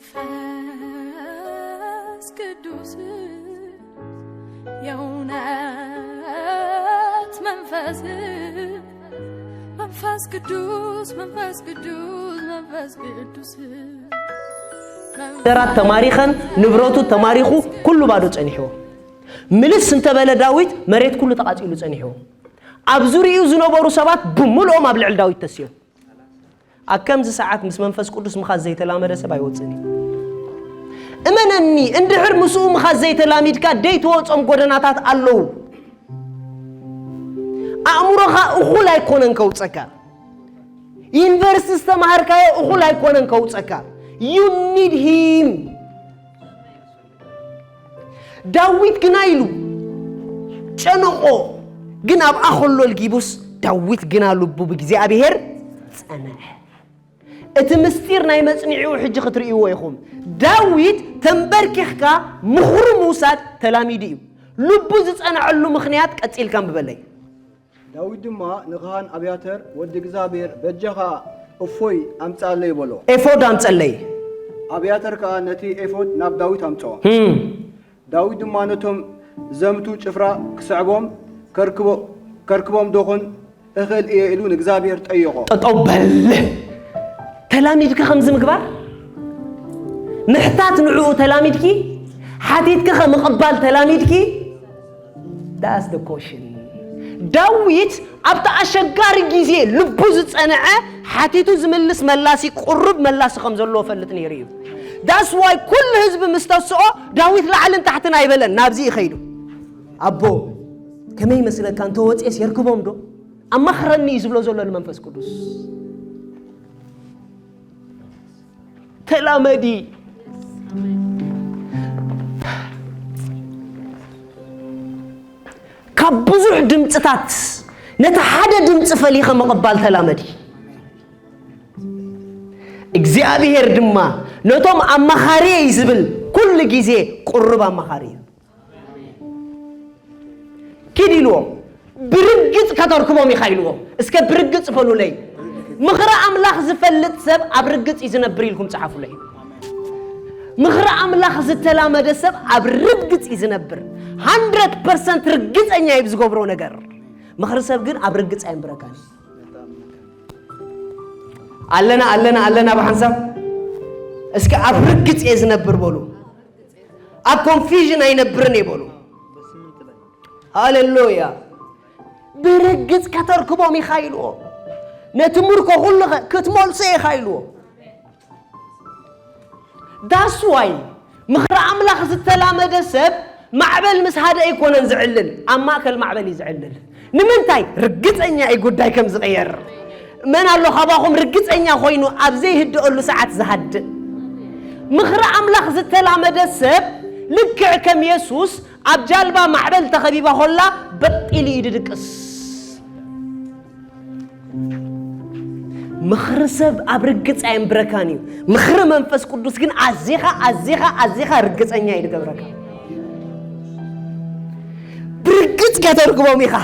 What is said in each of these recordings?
መንፈስ ቅዱስ የእውነት መንፈስ መንፈስ ቅዱስ መንፈስ ቅዱስ መንፈስ ቅዱስ ደራት ተማሪኸን ንብረቱ ተማሪኹ ኩሉ ባዶ ጸኒሕዎ። ምልስ እንተበለ ዳዊት መሬት ኩሉ ተቓጺሉ ጸኒሕዎ። ኣብ ዙሪኡ ዝነበሩ ሰባት ብምልኦም ኣብ ልዕሊ ዳዊት ተስዮም። ኣብ ከምዚ ሰዓት ምስ መንፈስ ቅዱስ ምኻድ ዘይተላመደ ሰብ ኣይወፅን እዩ። እመነኒ፣ እንድሕር ምስኡ ምኻድ ዘይተላሚድካ ደይ ትወፆም ጎደናታት ኣለዉ። ኣእምሮኻ እኹል ኣይኮነን ከውፀካ። ዩኒቨርሲቲ ዝተማሃርካዮ እኹል ኣይኮነን ከውፀካ። You need him። ዳዊት ግና ኢሉ ጨነቆ፣ ግን ኣብኣ ከሎ ልጊቡስ ዳዊት ግና ልቡ ብእግዚኣብሔር ጸንዐ። እቲ ምስጢር ናይ መጽንዒኡ ሕጂ ክትርእይዎ ኢኹም። ዳዊት ተንበርኪኽካ ምኽሩ ምውሳድ ተላሚዱ እዩ። ልቡ ዝጸንዐሉ ምኽንያት ቀጺልካ ምበለይ። ዳዊት ድማ ንኻህን ኣብያተር፣ "ወዲ እግዚኣብሔር፣ በጃኻ እፎይ ኣምጽኣለይ" በሎ። ኤፎድ ኣምጸለይ። ኣብያተር ከኣ ነቲ ኤፎድ ናብ ዳዊት ኣምጽኦ። ህም። ዳዊት ድማ ነቶም ዘምቱ ጭፍራ ክስዕቦም ከርክቦ-፣ ከርክቦም ዶኾን እኽእል እየ ኢሉ ንእግዚኣብሔር ጠየቖ። ጠጠው በል። ተላሚድካ ከምዚ ምግባር? ምሕታት ንዕኡ ተላሚድኪ? ሓቲትኪ ከምቕባል ተላሚድኪ? That's the question። ዳዊት ኣብቲ ኣሸጋሪ ግዜ ልቡ ዝጸንዐ፣ ሓቲቱ ዝምልስ መላሲ፣ ቁሩብ መላሲ ከም ዘለዎ ፈልጥ ነይሩ እዩ። That's why ኩሉ ህዝቢ ምስ ተስኦ ዳዊት ላዕልን ታሕትን ኣይበለን፣ ናብዚ እዩ ከይዱ። ኣቦ ከመይ ይመስለካ፣ እንተወፅኤስ የርክቦም ዶ? ኣማኽረኒ እዩ ዝብሎ ዘሎ ንመንፈስ ቅዱስ። ተላመዲ። ካብ ብዙሕ ድምፅታት ነቲ ሓደ ድምፂ ፈሊኸ ምቕባል ተላመዲ። እግዚኣብሔር ድማ ነቶም ኣማኻሪየይ ዝብል ኩሉ ግዜ ቁሩብ ኣማኻሪ እዩ። ኪድ ኢልዎም፣ ብርግጽ ከተርክቦም ኢኻ ኢልዎም። እስከ ብርግጽ በሉለይ። ምኽሪ ኣምላኽ ዝፈልጥ ሰብ ኣብ ርግጽ እዩ ዝነብር ኢልኩም ጸሓፉለይ። ምኽሪ ኣምላኽ ዝተላመደ ሰብ ኣብ ርግጽ እዩ ዝነብር። ሃንድረድ ፐርሰንት ርግጸኛ እዩ ብዝገብሮ ነገር። ምኽሪ ሰብ ግን ኣብ ርግጽ ኣይንብረካን እዩ። ኣለና ኣለና ኣለና ብሓንሳብ እስከ ኣብ ርግጽ እየ ዝነብር በሉ። ኣብ ኮንፊዥን ኣይነብርን እየ በሉ። ሃሌሉያ። ብርግጽ ከተርክቦም ኢኻ ኢልዎ። ነቲ ምርኮ ኩሉ ክትመልሶ ኢኻ ኢልዎ። That's why ምኽሪ ኣምላኽ ዝተላመደ ሰብ ማዕበል ምስ ሓደ ኣይኮነን ዝዕልል፣ ኣብ ማእከል ማዕበል እዩ ዝዕልል። ንምንታይ? ርግጸኛ እዩ ጉዳይ ከም ዝቕየር። መን ኣሎ ካባኹም ርግጸኛ ኮይኑ ኣብ ዘይህደአሉ ሰዓት ዝሃድእ? ምኽሪ ኣምላኽ ዝተላመደ ሰብ ልክዕ ከም የሱስ ኣብ ጃልባ ማዕበል ተኸቢባ ኮላ በጥ ኢሉ እዩ ድድቅስ። ምኽሪ ሰብ ኣብ ርግጽ ኣየንብረካን እዩ። ምኽሪ መንፈስ ቅዱስ ግን ኣዚኻ ኣዚኻ ኣዚኻ ርግጸኛ እዩ ድገብረካ። ብርግጽ ከተርክቦም ኢኻ።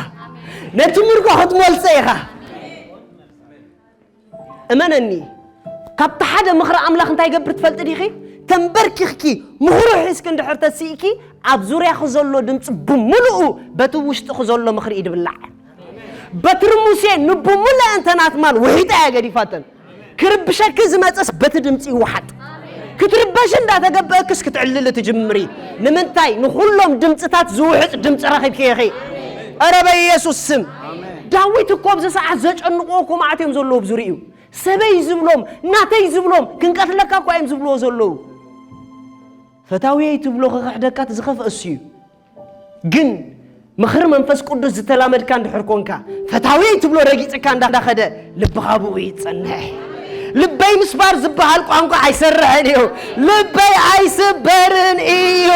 ነቲ ምርኮ ክትመልሶ ኢኻ። እመነኒ፣ ካብቲ ሓደ ምኽሪ ኣምላኽ እንታይ ገብር ትፈልጢ ዲኺ? ተንበርኪኽኪ ምኽሩ ሒዝኪ እንድሕር ተስኢኪ፣ ኣብ ዙርያኺ ዘሎ ድምፂ ብምሉኡ በቲ ውሽጥኺ ዘሎ ምኽሪ እዩ ድብላዕ። በትሪ ሙሴ ንብምሉአን ተናትማን ውሒጣ እያ ገዲፋተን። ክርብሸኪ ዝመፀስ በቲ ድምፂ ይወሓጥ። ክትርበሽ እንዳተገበእክስ ክትዕልሊ ትጅምሪ። ንምንታይ? ንኹሎም ድምፅታት ዝውሕጥ ድምፂ ረኺብኪ ኢኺ። ኧረ በኢየሱስ ስም። ዳዊት እኮ ኣብዚ ሰዓት ዘጨንቕዎ እኮ መዓት እዮም ዘለዉ ብዙርኡ። ሰበይ ዝብሎም፣ ናተይ ዝብሎም፣ ክንቀትለካ እኳ እዮም ዝብልዎ ዘለዉ። ፈታውየይ ትብሎ ክኽሕደካ እቲ ዝኸፍአ እሱ እዩ። ግን ምኽሪ መንፈስ ቅዱስ ዝተላመድካ እንድሕር ኮንካ፣ ፈታውየይ ትብሎ ረጊጽካ እንዳኸደ ልብኻ ብኡ ይጸንሕ። ልበይ ምስባር ዝበሃል ቋንቋ ኣይሰርሕን እዩ። ልበይ ኣይስበርን እዩ።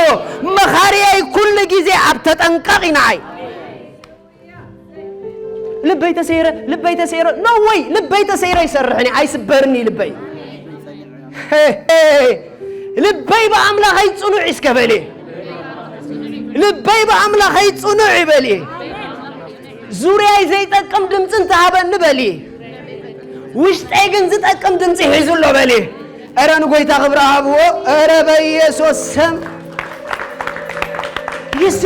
መኻርየይ ኩሉ ግዜ ኣብ ተጠንቀቕ እዩ ንዓይ። ልበይ ተሰይረ፣ ልበይ ተሰይረ። No way፣ ልበይ ተሰይረ ይሰርሕን እዩ፣ ኣይስበርን እዩ ልበይ። ሄ፣ ሄ፣ ልበይ ብኣምላኸይ ጽኑዕ እዩ እስከ በሊ። ልበይ ብኣምላኸይ ጽኑዕ እዩ በሊ። ዙርያይ ዘይጠቅም ድምፂ እንተሃበኒ በሊ። ውሽጠይ ግን ዝጠቅም ድምፂ ሒዙ ኣሎ በሊ። ኧረ ንጎይታ ክብሪ ሃብዎ። ኧረ በኢየሱስ ስም ይሲ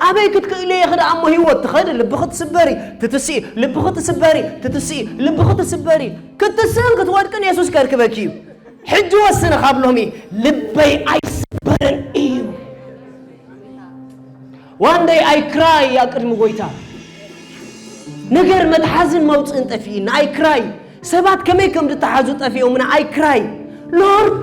ኣበይ ክትክእሊ ኢኺ ደኣ እሞ ህይወት ትኸድ? ልብኺ ትስበሪ ትትስኢ፣ ልብኺ ትስበሪ ትትስኢ፣ ልብኺ ትስበሪ ክትስእን ክትወድቅን የሱስ ከርክበኪ እዩ። ሕጂ ወስኒ፣ ካብ ሎሚ ልበይ ኣይስበርን እዩ። One day I cry ኣብ ቅድሚ ጎይታ። ነገር መትሓዝን መውፅእን ጠፊእና፣ I cry። ሰባት ከመይ ከም ዝተሓዙ ጠፊኦምና፣ I cry። ሎርድ፣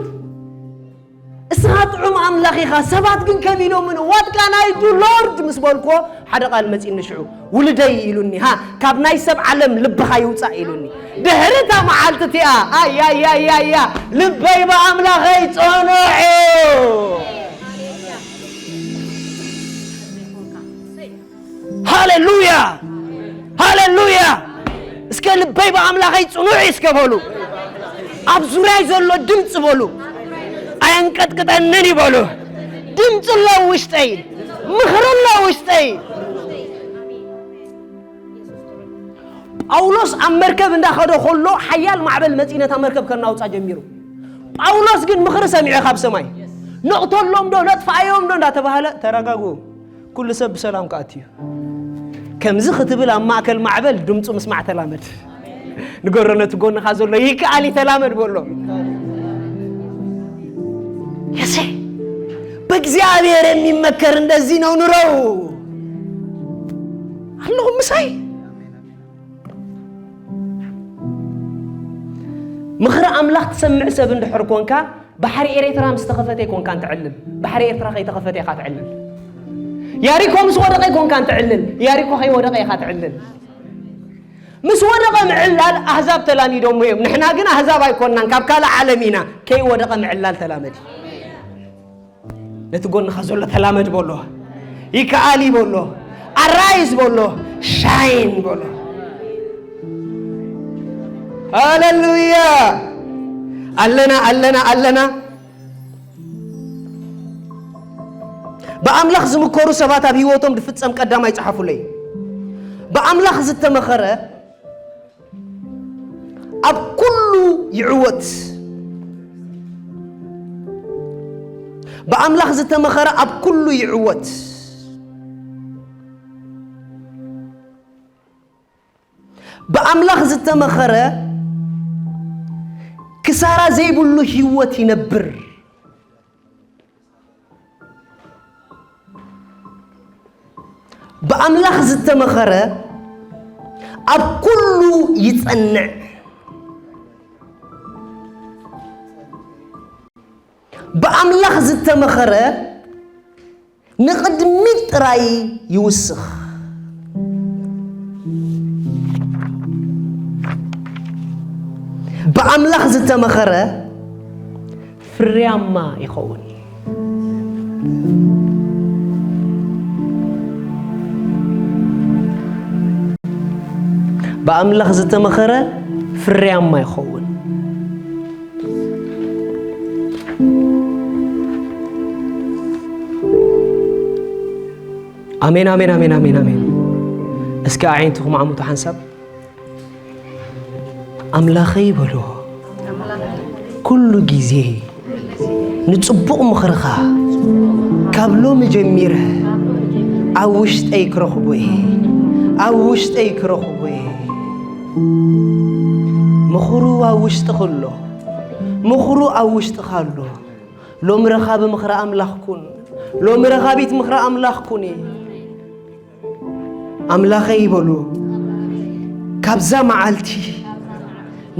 እስኻ ጥዑም ኣምላኽ ኢኻ፣ ሰባት ግን ከቢሎምኒ። What can I do, Lord? ምስ በልኮ ሓደ ቃል መፂኒ ሽዑ፣ ውልደይ ኢሉኒ። ሃ፣ ካብ ናይ ሰብ ዓለም ልብኻ ይውፃእ ኢሉኒ። ድሕሪ እታ መዓልቲ እቲኣ ኣያያያያ፣ ልበይ ብኣምላኸይ ጸኑዕ እዩ። ሃሌሉያ፣ ሃሌሉያ። እስከ ልበይ ብኣምላኸይ ጽኑዕ እዩ እስከ በሉ። ኣብ ዙርያይ ዘሎ ድምፂ በሉ፣ ኣየንቀጥቅጠንን እዩ በሉ። ድምፂ ኣሎ ውሽጠይ፣ ምኽሪ ኣሎ ውሽጠይ። ጳውሎስ ኣብ መርከብ እንዳኸደ ከሎ ሓያል ማዕበል መፂኡ ነታ መርከብ ከናውፃ ጀሚሩ። ጳውሎስ ግን ምኽሪ ሰሚዑ ካብ ሰማይ፣ "ነቕተሎም ዶ ነጥፍኣዮም ዶ?" እንዳተባህለ፣ "ተረጋጉ፣ ኩሉ ሰብ ብሰላም ክኣቱ እዩ." ከምዚ ክትብል ኣብ ማእከል ማዕበል ድምፁ ምስማዕ ተላመድ። ንገሮ ነቲ ጎንኻ ዘሎ፣ "ይከኣል እዩ፣ ተላመድ" በሎ። የሴ፣ በእግዚአብሔር የሚመከር እንደዚህ ነው ኑሮው። ኣለኹም ምሳይ? ምኽሪ ኣምላኽ ትሰምዕ ሰብ እንድሕር ኮንካ፣ ባሕሪ ኤርትራ ምስ ተኸፈተ ኣይኮንካን ትዕልል። ባሕሪ ኤርትራ ከይተኸፈተ ኢኻ ትዕልል። ያሪኮ ምስ ወደቐ ኣይኮንካን ትዕልል። ያሪኮ ከይወደቐ ኢኻ ትዕልል። ምስ ወደቐ ምዕላል ኣህዛብ ተላሚዶሞ እዮም። ንሕና ግን ኣህዛብ ኣይኮንናን፣ ካብ ካልእ ዓለም ኢና። ከይወደቐ ምዕላል ተላመድ። ነቲ ጎንኻ ዘሎ ተላመድ በሎ። ይከኣል እዩ በሎ። ኣራይዝ በሎ። ሻይን በሎ። ሃሌሉያ። ኣለና፣ ኣለና፣ ኣለና። ብኣምላኽ ዝምከሩ ሰባት ኣብ ህይወቶም ዝፍጸም ቀዳማይ ጸሓፉለይ። ብኣምላኽ ዝተመኸረ ኣብ ኩሉ ይዕወት። ብኣምላኽ ዝተመኸረ ኣብ ኩሉ ይዕወት። ብኣምላኽ ዝተመኸረ ክሳራ ዘይብሉ ህይወት ይነብር። ብኣምላኽ ዝተመኸረ ኣብ ኩሉ ይጸንዕ። ብኣምላኽ ዝተመኸረ ንቕድሚት ጥራይ ይውስኽ። ብኣምላኽ ዝተመኸረ ፍርያማ ይኸውን። ብኣምላኽ ዝተመኸረ ፍርያማ ይኸውን። ኣሜን፣ ኣሜን፣ ኣሜን፣ ኣሜን፣ ኣሜን። እስኪ ኣዒንትኹም ዓምቱ ሓንሳብ። ኣምላኸይ በሎ፣ ኩሉ ግዜ ንጽቡቕ ምኽርኻ ካብ ሎሚ ጀሚረ ኣብ ውሽጠይ ክረኽቦ እየ፣ ኣብ ውሽጠይ ክረኽቦ እየ። ምኽሩ ኣብ ውሽጥኺ ኣሎ፣ ምኽሩ ኣብ ውሽጥኻ ኣሎ። ሎሚ ረኻቢ ምኽሪ ኣምላኽ ኩን። ሎሚ ረኻቢት ምኽሪ ኣምላኽ ኩኒ። ኣምላኸይ በሉ፣ ካብዛ መዓልቲ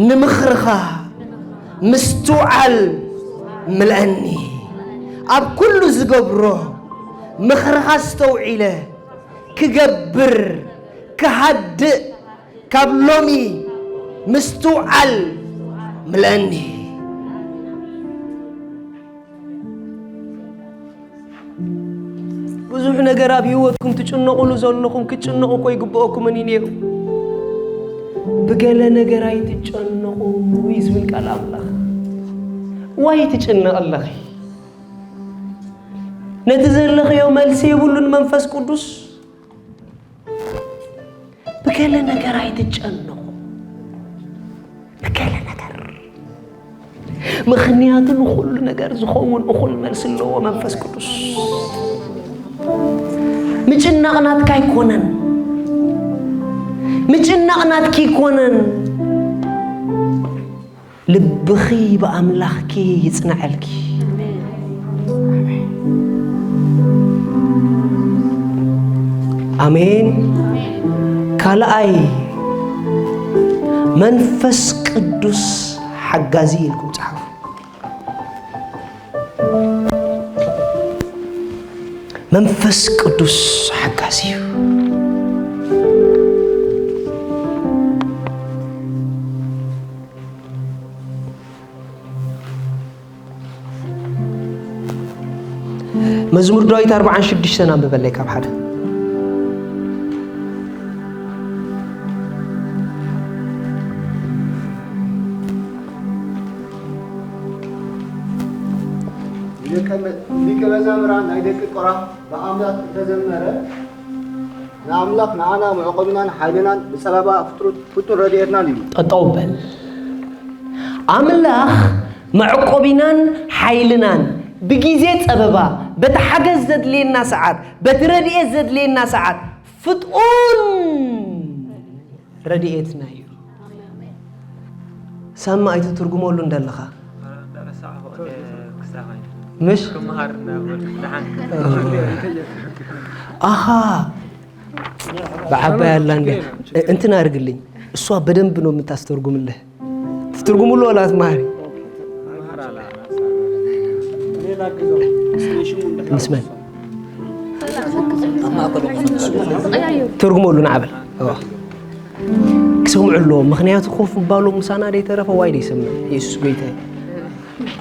ንምኽርኻ ምስትውዓል ምልአኒ። ኣብ ኩሉ ዝገብሮ ምኽርኻ ኣስተውዒለ ክገብር ክሃድእ ካብ ሎሚ ምስትውዓል ምልአኒ። ብዙሕ ነገር ኣብ ህይወትኩም ትጭነቑሉ ዘለኹም ክትጭነቑ እኮ ይግብኦኩምን እዩ ነይሩ። ብገለ ነገር ኣይትጨነቑ እዩ ዝብል ቃል ኣምላኽ። ዋይ ትጭነቕ ኣለኺ? ነቲ ዘለኽዮ መልሲ የብሉን መንፈስ ቅዱስ። ብገለ ነገር ኣይትጨነቑ። ብገለ ነገር ምኽንያቱ ንኹሉ ነገር ዝኸውን እኹል መልሲ ኣለዎ መንፈስ ቅዱስ። ምጭናቕ ናትካ ኣይኮነን። ምጭናቕ ናትኪ ኣይኮነን። ልብኺ ብኣምላኽኪ ይጽንዐልኪ። ኣሜን። ካልኣይ መንፈስ ቅዱስ ሓጋዚ ኢልኩም ጸሓፉ። መንፈስ ቅዱስ ሓጋዚ እዩ። መዝሙር ዳዊት ኣርብዓን ሽዱሽተን ኣንብበለይ ካብ ሓደ። ሊቀ መ- ሊቀ መዛምራን ናይ ደቂ ቆራ ብኣምላኽ እንተዘመረ ንኣምላኽ ንዓና መዕቆቢናን ሓይልናን ብጸበባ ፍጥሩ- ፍጡር ረድኤትናን እዩ። ጠጠው በል። ኣምላኽ መዕቆቢናን ሓይልናን ብጊዜ ጸበባ በቲ ሓገዝ ዘድልየና ሰዓት በቲ ረድኤት ዘድልየና ሰዓት ፍጥኡን ረድኤትና እዩ። ሳማ ኣይትትርጉመሉ እንደለኻ ምሽ ኣኻ ብዓባይ ኣላ እንዲ እንትን ኣርግልኝ። እሷ በደንብ ነው የምታስተርጉምልህ። ትትርጉሙሉ ወላ ትማሪ ምስመን ትርጉመሉ ንዓበል ክሰምዑ ኣለዎም። ምክንያቱ ኮፍ ምባሎም ምሳና ደይተረፈ ዋይ ደይሰምዕ የሱስ ጎይታ እዩ።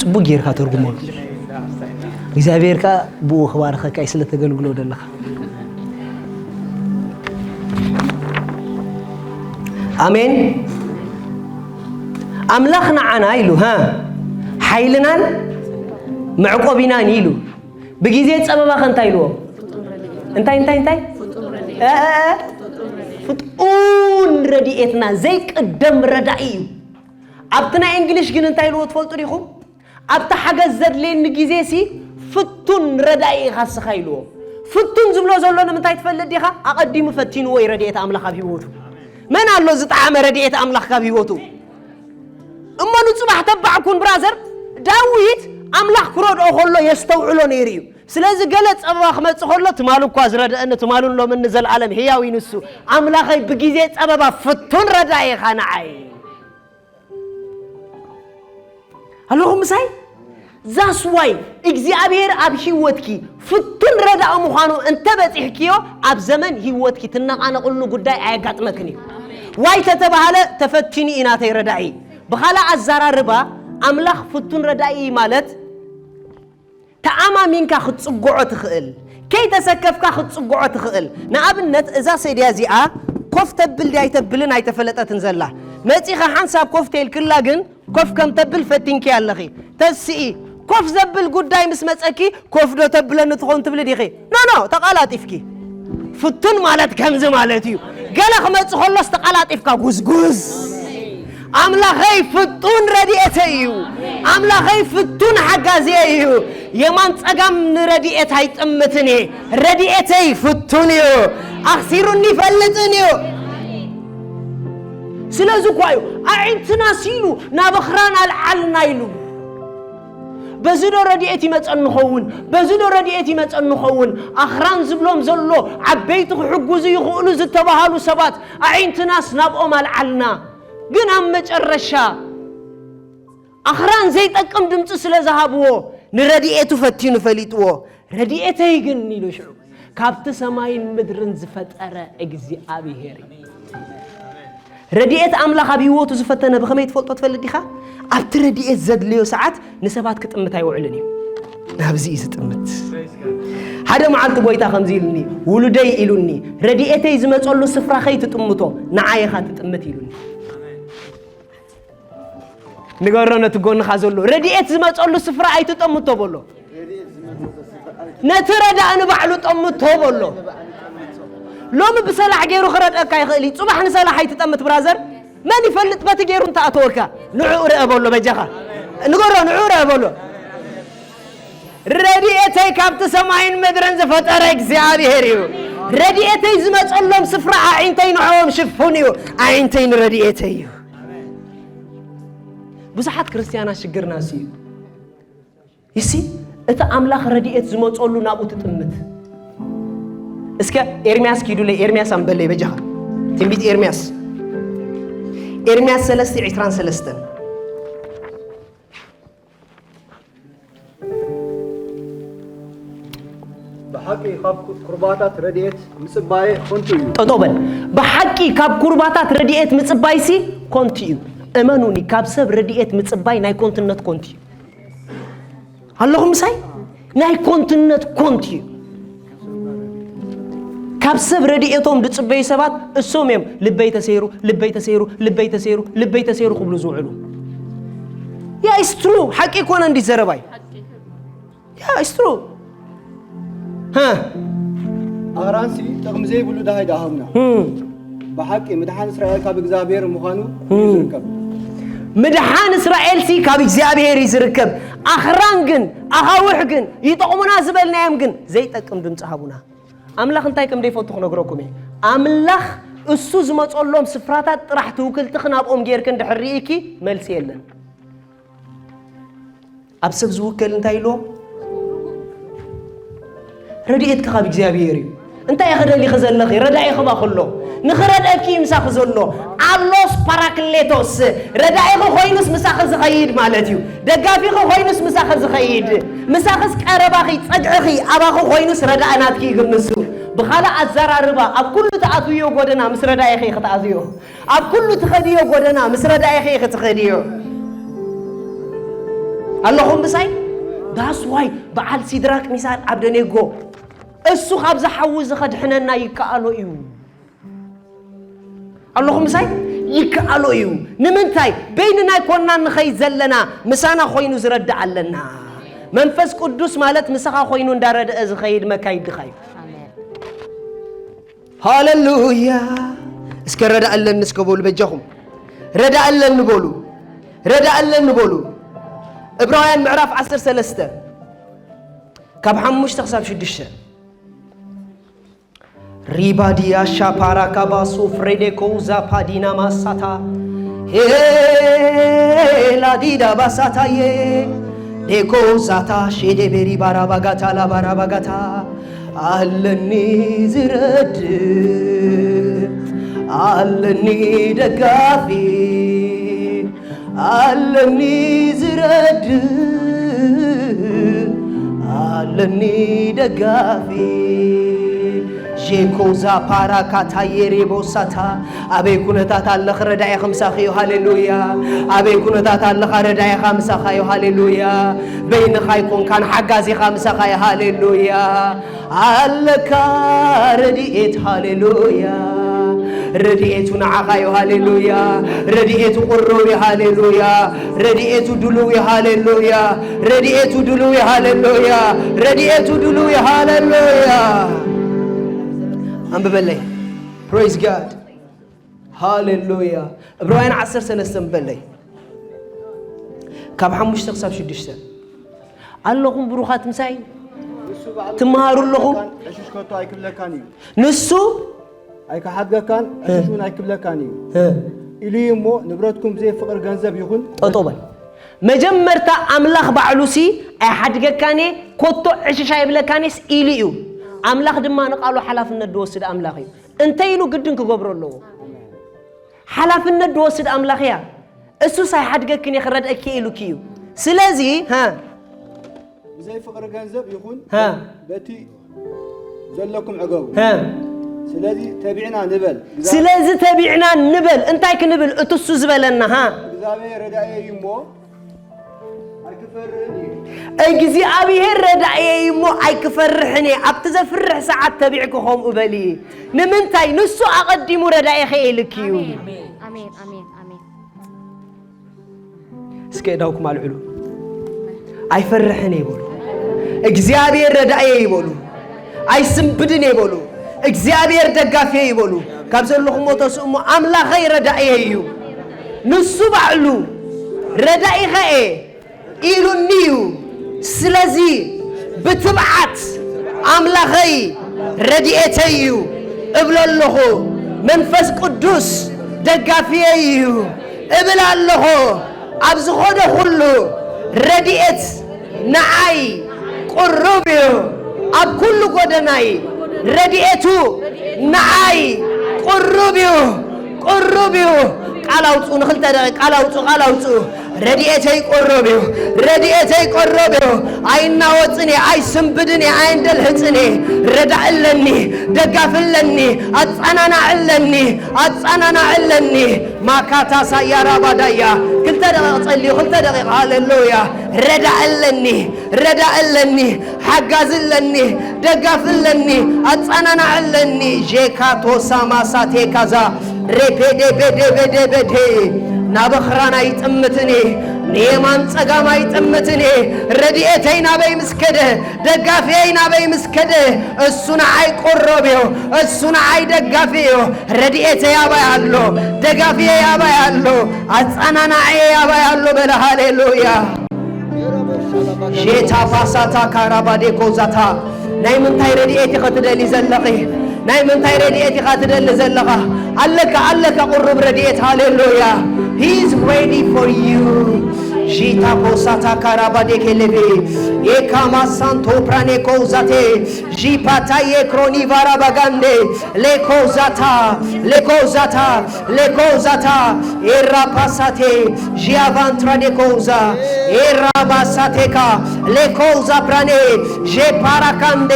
ጽቡቅ ጌርካ ተርጉመሉ። እግዚኣብሔር ከኣ ብኡ ክባርኸካ እዩ ስለ ተገልግሎ ዘለኻ። ኣሜን። ኣምላኽ ንዓና ኢሉ ሃ ሓይልናን መዕቆቢናን ኢሉ ብግዜ ጸበባኸ እንታይ ኢልዎ? እንታይ እንታይ እንታይ ፍጡን ረድኤትና ዘይቅደም ረዳኢ እዩ። ኣብቲ ናይ እንግሊሽ ግን እንታይ ኢልዎ ትፈልጡ ዲኹም? ኣብቲ ሓገዝ ዘድልየኒ ግዜ ሲ ፍቱን ረዳኢ ኢኻ ስኻ ኢልዎ። ፍቱን ዝብሎ ዘሎ ንምንታይ ትፈልጥ ዲኻ? ኣቐዲሙ ፈቲንዎ እዩ ረድኤት ኣምላኽ ኣብ ህይወቱ። መን ኣሎ ዝጠዓመ ረድኤት ኣምላኽ ካብ ህይወቱ? እሞ ንጽባሕ ተባዕ ኩን ብራዘር። ዳዊት ኣምላኽ ክረድኦ ከሎ የስተውዕሎ ነይሩ እዩ። ስለዚ ገለ ጸበባ ክመጽእ ከሎ ትማል እኳ ዝረድአኒ ትማልን ሎምን ንዘለኣለም ህያው እዩ ንሱ። ኣምላኸይ ብግዜ ጸበባ ፍቱን ረዳኢ ኢኻ ንዓይ። ኣለኹም ምሳይ? ዛስ ዋይ እግዚኣብሔር ኣብ ህይወትኪ ፍቱን ረዳኢ ምዃኑ እንተበጺሕክዮ ኣብ ዘመን ህይወትኪ ትነቓነቕሉ ጉዳይ ኣየጋጥመክን እዩ። ዋይ ተተባህለ ተፈቲኑ እዩ ናተይ ረዳኢ። ብኻልእ ኣዘራርባ ኣምላኽ ፍቱን ረዳኢ ማለት ተኣማሚንካ ክትጽግዖ ትኽእል፣ ከይተሰከፍካ ክትጽግዖ ትኽእል። ንኣብነት እዛ ሰድያ እዚኣ ኮፍ ተብል ድያ ኣይተብልን ኣይተፈለጠትን ዘላ። መጺኻ ሓንሳብ ኮፍ ተይልክላ ግን ኮፍ ከም ተብል ፈቲንኪ ኣለኺ። ተስኢ ኮፍ ዘብል ጉዳይ ምስ መጸኪ ኮፍ ዶ ተብለኒ ትኾን ትብሊ ዲኺ? ኖ ኖ ተቓላጢፍኪ። ፍቱን ማለት ከምዚ ማለት እዩ። ገለ ክመጽእ ከሎስ ተቓላጢፍካ ጉዝጉዝ። ኣምላኸይ ፍጡን ረድኤተይ እዩ። ኣምላኸይ ፍቱን ሓጋዝየ እዩ። የማን ጸጋም ንረድኤት ኣይጥምትን እየ። ረድኤተይ ፍቱን እዩ። ኣኽሲሩኒ ይፈልጥን እዩ። ስለዚ እኳ እዩ ኣዒንትና ሲሉ ናብ ኣኽራን ኣልዓልና ኢሉ። በዚ ዶ ረድኤት ይመጸኒ ኸውን? በዚ ዶ ረድኤት ይመጸኒ ኸውን? ኣኽራን ዝብሎም ዘሎ ዓበይቲ ክሕግዙ ይኽእሉ ዝተባሃሉ ሰባት ኣዒንትናስ ናብኦም ኣልዓልና። ግን ኣብ መጨረሻ ኣኽራን ዘይጠቅም ድምፂ ስለ ዝሃብዎ ንረድኤቱ ፈቲኑ ፈሊጥዎ። ረድኤተይ ግን ኢሉ ሽዑ ካብቲ ሰማይን ምድርን ዝፈጠረ እግዚኣብሔር እዩ። ረድኤት ኣምላኽ ኣብ ህይወቱ ዝፈተነ ብኸመይ ትፈልጦ ትፈልጥ ዲኻ? ኣብቲ ረድኤት ዘድልዮ ሰዓት ንሰባት ክጥምት ኣይውዕልን እዩ። ናብዚ እዩ ዝጥምት። ሓደ መዓልቲ ጎይታ ከምዚ ኢሉኒ፣ ውሉደይ ኢሉኒ፣ ረድኤተይ ዝመጸሉ ስፍራ ከይትጥምቶ ንዓይ ኢኻ ትጥምት ኢሉኒ። ንገሮ ነቲ ጎንኻ ዘሎ ረድኤት ዝመጸሉ ስፍራ ኣይትጠምቶ በሎ። ነቲ ረዳእ ንባዕሉ ጠምቶ በሎ። ሎሚ ብሰላሕ ገይሩ ክረድአካ ይኽእል እዩ። ጽባሕ ንሰላሕ ኣይትጠምት ብራዘር። መን ይፈልጥ በቲ ገይሩ እንተኣተወካ ንዕኡ ርአ በሎ በጃኻ። ንገሮ፣ ንዑረ በሎ። ረድኤተይ ካብቲ ሰማይን ምድርን ዝፈጠረ እግዚኣብሔር እዩ። ረድኤተይ ዝመጸሎም ስፍራ ኣዒንተይ ንዕኦም ሽፉን እዩ። ኣዒንተይ ንረድኤተይ እዩ። ብዙሓት ክርስትያናት ሽግርና እሱ እዩ። ይሲ እቲ ኣምላኽ ረድኤት ዝመጸሉ ናብኡ ትጥምት። እስከ ኤርምያስ ኪዱለይ፣ ኤርምያስ ኣንበለይ በጃኻ። ትንቢት ኤርምያስ፣ ኤርምያስ ሰለስተ ዕስራን ሰለስተን። ብሓቂ ካብ ኩርባታት ረድኤት ምጽባየ ኮንቱ እዩ። ጠጠው በል። ብሓቂ ካብ ኩርባታት ረድኤት ምጽባይሲ ኮንቱ እዩ። እመኑኒ፣ ካብ ሰብ ረድኤት ምጽባይ ናይ ኮንትነት ኮንቱ እዩ። ኣለኹም ምሳይ? ናይ ኮንትነት ኮንቱ እዩ። ካብ ሰብ ረድኤቶም ዝጽበዩ ሰባት እሶም እዮም። ልበይ ተሰይሩ፣ ልበይ ተሰይሩ፣ ልበይ ተሰይሩ፣ ልበይ ተሰይሩ ክብሉ ዝውዕሉ። ያ ኢስትሩ ሓቂ ኮነ እንዲ ዘረባይ። ያ ኢስትሩ። ሃ። ኣኽራንሲ ጥቕሚ ዘይብሉ ደሃይ ደኣ ሃቡና። እም። ብሓቂ ምድሓን እስራኤል ካብ እግዚኣብሔር ምዃኑ እዩ እም። ዝርከብ። ምድሓን እስራኤልሲ ካብ እግዚኣብሔር እዩ ዝርከብ። ኣኽራን ግን፣ ኣኻውሕ ግን፣ ይጠቕሙና ዝበልናዮም ግን ዘይጠቅም ድምፂ ሃቡና። ኣምላኽ እንታይ ከም ዘይፈቱ ክነግረኩም እየ። ኣምላኽ እሱ ዝመፀሎም ስፍራታት ጥራሕ ትውክልትኺ ናብኦም ጌርኪ እንድሕር ርኢኪ መልሲ የለን። ኣብ ሰብ ዝውከል እንታይ ኢልዎ? ረድኤትካ ካብ እግዚኣብሔር እዩ። እንታይ ኢኺ ደሊኺ ዘለኺ? ረዳኢኺ እባ ከሎ። ንኽረድአኪ እዩ ምሳኺ ዘሎ። ኣሎስ ፓራክሌቶስ። ረዳኢኺ ኮይኑስ ምሳኺ ዝኸይድ ማለት እዩ። ደጋፊኺ ኮይኑስ ምሳኺ ዝኸይድ። ምሳኽስ ቀረባኺ፣ ጸግዕኺ፣ ኣባኺ ኮይኑስ ረዳኢ ናትኪ ይግምሱ። ብኻልእ ኣዘራርባ፣ ኣብ ኩሉ ትኣትውዮ ጎደና ምስ ረዳኢኺ ኢኺ ትኣትውዮ። ኣብ ኩሉ ትኸድዮ ጎደና ምስ ረዳኢኺ ኢኺ ትኸድዮ። ኣለኹም ምሳይ? That's why በዓል ሲድራቅ፣ ሚሳቅ፣ ዓብደኔጎ እሱ ካብዚ ሓዊ እዚ ከድሕነና ይከኣሎ እዩ። ኣለኹም ምሳይ? ይከኣሎ እዩ። ንምንታይ? በይንና ኣይኮንና ንኸይድ ዘለና፣ ምሳና ኮይኑ ዝረድእ ኣለና። መንፈስ ቅዱስ ማለት ምሳኻ ኮይኑ እንዳረድአ ዝኸይድ መካይድኻ እዩ። ኣሜን። ሃሌሉያ። እስከ ረዳእለኒ እስከ በሉ በጃኹም። ረዳእለኒ በሉ። ረዳእለኒ በሉ። ዕብራውያን ምዕራፍ ዓሰርተ ሰለስተ ካብ ሓሙሽተ ክሳብ ሽዱሽተ። ሪባዲያ ሻፓራ ካባሶ ፍሬዴኮ ዛፓዲና ማሳታ ሄላዲዳ ባሳታዬ ዴኮ ዛታ ሼዴ ቤሪ ባራባጋታ ላባራባጋታ ኣለኒ ዝረድእ ኣለኒ ደጋፊ ኣለኒ ዝረድእ ኣለኒ ደጋፊ ሼኮዛ ፓራካታ የሬቦሳታ ኣበይ ኩነታት ኣለኽ ረዳኢኻ ምሳኺ እዩ ሃሌሉያ ኣበይ ኩነታት ኣለኻ ረዳኢኻ ምሳኻ እዩ ሃሌሉያ በይንኻ ኣይኮንካን ሓጋዚኻ ምሳኻ እዩ ሃሌሉያ ኣለካ ረድኤት ሃሌሉያ ረድኤቱ ንዓኻ እዩ ሃሌሉያ ረድኤቱ ቅሩብ እዩ ሃሌሉያ ረድኤቱ ድሉው እዩ ሃሌሉያ ረድኤቱ ድሉው እዩ ሃሌሉያ ረድኤቱ ድሉው እዩ ሃሌሉያ ኣንብበለይ praise God ሃሌሉያ ዕብራውያን ዓሰርተ ሰለስተ በለይ ካብ ሓሙሽተ ክሳብ ሽዱሽተ ኣለኹም ብሩኻት ምሳይ ትመሃሩ ኣለኹም ዕሽሽ ከቶ ኣይክብለካን እዩ ንሱ ኣይክሓድገካን ዕሽሽ እውን ኣይክብለካን እዩ ኢሉ እዩ እሞ ንብረትኩም ብዘይ ፍቕሪ ገንዘብ ይኹን ጠጦበል መጀመርታ ኣምላኽ ባዕሉሲ ኣይሓድገካን እየ ኮቶ ዕሽሽ ኣይብለካን እየስ ኢሉ እዩ ኣምላኽ ድማ ንቃሉ ሓላፍነት ዝወስድ ኣምላኽ እዩ እንተ ኢሉ ግድን ክገብሮ ኣለዎ ሓላፍነት ዝወስድ ኣምላኽ እያ እሱስ ኣይሓድገክን እየ ክረድአኪ እየ ኢሉኪ እዩ ስለዚ ሃ ብዘይ ፍቕሪ ገንዘብ ይኹን ሃ በቲ ዘለኩም ዕገቡ ሃ ስለዚ ተቢዕና ንበል ስለዚ ተቢዕና ንበል እንታይ ክንብል እቲ እሱ ዝበለና ሃ እግዚኣብሔር ረዳኤ እዩ እሞ እግዚኣብሔር ረዳእየ እሞ ኣይክፈርሕን እየ ኣብቲ ዘፍርሕ ሰዓት ተቢዕኪ ከምኡ በሊ ንምንታይ ንሱ ኣቐዲሙ ረዳእየ ከኢልኪ እዩ እስከ እዳውኩም ኣልዕሉ ኣይፈርሕን እየ በሉ እግዚኣብሔር ረዳእየ ይበሉ ኣይስንብድን እየ በሉ እግዚኣብሔር ደጋፊየ ይበሉ ካብ ዘለኹሞ ተስእሞ ኣምላኸይ ረዳእየ እዩ ንሱ ባዕሉ ረዳኢኸ እየ ኢሉኒ እዩ። ስለዚ ብትብዓት ኣምላኸይ ረድኤተይ እዩ እብሎ ኣለኹ። መንፈስ ቅዱስ ደጋፊየይ እዩ እብል ኣለኹ። ኣብ ዝኾነ ኩሉ ረድኤት ንዓይ ቅሩብ እዩ። ኣብ ኩሉ ጎደናይ ረድኤቱ ንዓይ ቅሩብ እዩ፣ ቅሩብ እዩ። ቃል ኣውፅኡ፣ ንኽልተ ደቂቕ ቃል ኣውፅኡ፣ ቃል ኣውፅኡ። ረድኤተይ ቅሩብ እዩ፣ ረድኤተይ ቅሩብ እዩ። ኣይናወፅን እየ፣ ኣይስንብድን እየ፣ ኣይንደልህፅን እየ። ረዳእ ኣለኒ፣ ደጋፊ ኣለኒ፣ ኣፀናናዒ ኣለኒ፣ ኣፀናናዒ ኣለኒ። ማካታ ሳያራ ባዳያ። ክልተ ደቂቕ ጸልዩ፣ ክልተ ደቂቕ። ሃሌሉያ። ረዳእ ኣለኒ፣ ረዳእ ኣለኒ፣ ሓጋዚ ኣለኒ፣ ደጋፊ ኣለኒ፣ ኣጸናናዒ ኣለኒ። ዤካቶ ሳማሳቴ ካዛ ሬፔዴ ቤዴ ቤዴ ቤዴ። ናብ ኣኽራን ኣይጥምትን እየ፣ ንየማን ጸጋም ኣይጥምትን እየ። ረድኤተይ ናበይ ምስ ከደ፣ ደጋፊየይ ናበይ ምስ ከደ፣ እሱ ንዓይ ቅሩብ እዩ፣ እሱ ንዓይ ደጋፊ እዩ። ረድኤተይ ኣባይ ኣሎ፣ ደጋፊየይ ኣባይ ኣሎ፣ ኣጸናናዕየይ ኣባይ ኣሎ በለ። ሃሌሉያ። ሼታ ፓሳታ ካራባዴ ኮዛታ። ናይ ምንታይ ረድኤት ኢኻ ትደሊ ዘለኺ? ናይ ምንታይ ረድኤት ኢኻ ትደሊ ዘለኻ? ኣለካ፣ ኣለካ ቅሩብ ረድኤት። ሃሌሉያ። He is ready for you. ሺታ ኮሳታ ካራባዴ ኬሌቤ። ኤካማ ሳንቶ ፕራኔ ኮዛቴ። ዢፓታዬ ክሮኒቫራ ባጋንዴ። ሌኮዛታ፣ ሌኮዛታ፣ ሌኮዛታ። ኤራፓሳቴ ዢያቫንትራ ዴኮዛ። ኤራባሳቴካ ሌኮዛ ፕራኔ ዤፓራካንዴ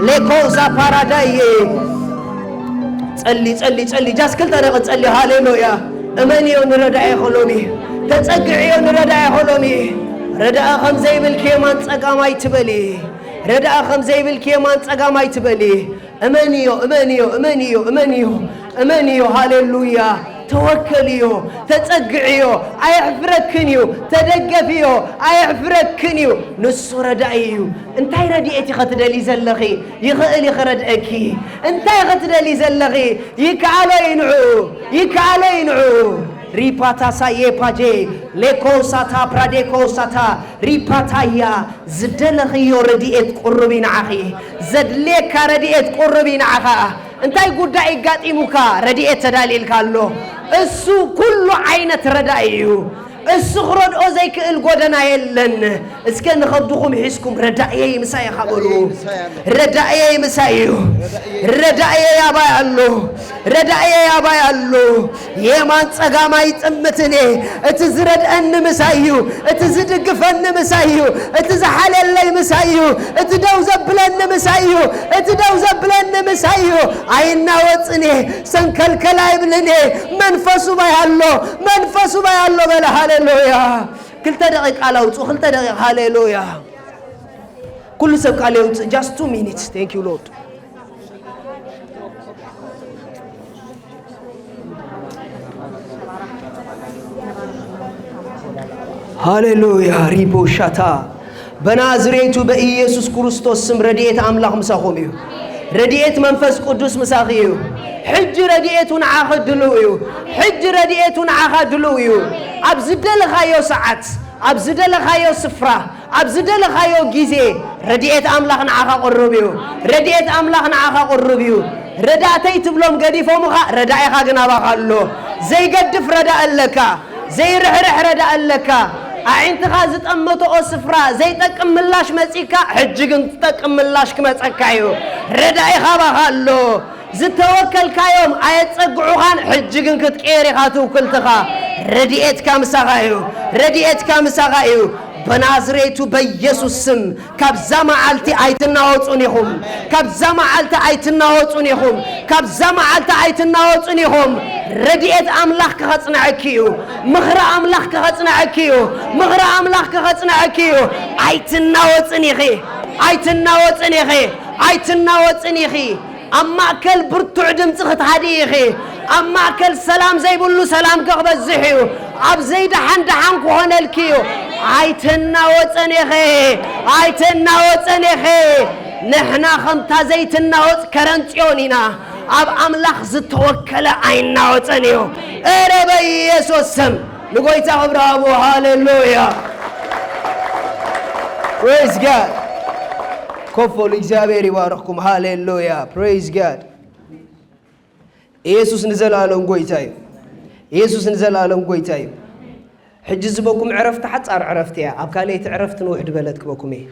ሌኮዛ ፓራዳዬ። ጸሊ፣ ጸሊ፣ ጸሊ። ጃስ ክልተ ደቂቕ ጸሊ። ሃሌሉያ። እመንዮ ንረዳኤ ከሎሚ። ተጸግዕዮ ንረዳኤ ከሎሚ። ረዳእ ከም ዘይብልኪ የማን ጸጋም ኣይትበሊ። ረዳእ ከም ዘይብልኪ የማን ጸጋም ኣይትበሊ። እመንዮ፣ እመንዮ፣ እመንዮ፣ እመንዮ፣ እመንዮ። ሃሌሉያ። ተወከልዮ፣ ተጸግዕዮ፣ ኣየሕፍረክን እዩ። ተደገፍዮ፣ ኣየሕፍረክን እዩ። ንሱ ረዳኢ እዩ። እንታይ ረድኤት ኢኸ ትደሊ ዘለኺ? ይኽእል እዩ ክረድአኪ። እንታይ ኢኸ ትደሊ ዘለኺ? ይከኣሎ እዩ ንዕኡ፣ ይከኣሎ እዩ ንዕኡ። ሪፓታሳ የፓጄ ሌኮሳታ ፕራዴኮሳታ ሪፓታያ። ዝደለኽዮ ረድኤት ቅሩብ እዩ ንዓኺ። ዘድልየካ ረድኤት ቅሩብ እዩ ንዓኻ። እንታይ ጉዳይ ይጋጢሙካ? ረድኤት ተዳልየልካ ኣሎ። እሱ ኩሉ ዓይነት ረዳኢ እዩ። እሱ ክረድኦ ዘይክእል ጎደና የለን። እስከ ንኸብድኹም ሒዝኩም ረዳእየይ ምሳይ ኢኻ በሉ። ረዳእየይ ምሳይ እዩ። ረዳእየይ ኣባይ ኣሎ። ረዳእየይ ኣባይ ኣሎ። የማን ጸጋም ኣይጥምትን እየ። እቲ ዝረድአኒ ምሳይ እዩ። እቲ ዝድግፈኒ ምሳይ እዩ። እቲ ዝሓልየለይ ምሳይ እዩ። እቲ ደው ዘብለኒ ምሳይ እዩ። እቲ ደው ዘብለኒ ምሳይ እዩ። ኣይናወጽን እየ። ሰንከልከል ኣይብልን እየ። መንፈሱ ባይ ኣሎ። መንፈሱ ባይ ኣሎ በለ። ሃሌሉያ። ክልተ ደቂቕ ቃል ኣውጽኡ። ክልተ ደቂቕ። ሃሌሉያ። ኩሉ ሰብ ቃል የውጽእ። Just two minutes. Thank you, Lord. ሃሌሉያ። ሪቦ ሻታ። በናዝሬቱ በኢየሱስ ክርስቶስ ስም ረድኤት ኣምላኽ ምሳኹም እዩ። ረድኤት መንፈስ ቅዱስ ምሳኺ እዩ። ሕጂ ረድኤቱ ንዓኺ ድልው እዩ። ሕጂ ረድኤቱ ንዓኻ ድልው እዩ። ኣብ ዝደለኻዮ ሰዓት፣ ኣብ ዝደለኻዮ ስፍራ፣ ኣብ ዝደለኻዮ ግዜ ረድኤት ኣምላኽ ንዓኻ ቅሩብ እዩ። ረድኤት ኣምላኽ ንዓኻ ቅሩብ እዩ። ረዳእተይ ትብሎም ገዲፎምኻ፣ ረዳኢኻ ግን ኣባኻ ኣሎ። ዘይገድፍ ረዳእ ኣለካ። ዘይርሕርሕ ረዳእ ኣለካ። ኣዒንትኻ ዝጠመትኦ ስፍራ ዘይጠቅም ምላሽ መጺካ፣ ሕጂ ግን ትጠቅም ምላሽ ክመጸካ እዩ። ረዳኢኻ ኣባኻ ኣሎ። ዝተወከልካዮም ኣየጸግዑኻን፣ ሕጂ ግን ክትቅየር ኢኻ ትውክልትኻ። ረድኤትካ ምሳኻ እዩ። ረድኤትካ ምሳኻ እዩ። በናዝሬቱ በኢየሱስ ስም ካብዛ መዓልቲ ኣይትናወጹን ኢኹም። ካብዛ መዓልቲ ኣይትናወጹን ኢኹም። ካብዛ መዓልቲ ኣይትናወጹን ኢኹም። ረድኤት ኣምላኽ ክኸጽንዐኪ እዩ። ምኽሪ ኣምላኽ ክኸጽንዐኪ እዩ። ምኽሪ ኣምላኽ ክኸጽንዐኪ እዩ። ኣይትናወጽን ኢኺ። ኣይትናወጽን ኢኺ። ኣይትናወጽን ኢኺ። ኣብ ማእከል ብርቱዕ ድምጺ ክትሃዲ ኢኺ። ኣብ ማእከል ሰላም ዘይብሉ ሰላም ክበዝሕ እዩ። ኣብ ዘይደሓን ደሓን ክኾነልኪ እዩ። ኣይትናወጽን ኢኺ። ኣይትናወጽን ኢኺ። ንሕና ከምታ ዘይትናወጽ ከረን ጽዮን ኢና። ኣብ ኣምላኽ ዝተወከለ ኣይናወጽን እዩ። እረ በኢየሱስ ስም ንጎይታ ክብሪ ሃቦ። ሃሌሉያ። Praise God. ኮፍ በሉ፣ እግዚኣብሔር ይባርኽኩም። ሃሌሉያ። Praise God። ኢየሱስ ንዘላለም ጎይታ እዩ። ኢየሱስ ንዘላለም ጎይታ እዩ። ሕጂ ዝበኩም ዕረፍቲ ሓጻር ዕረፍቲ እያ። ኣብ ካልኣይቲ ዕረፍቲ ንውሕ ድበለት ክበኩም እየ።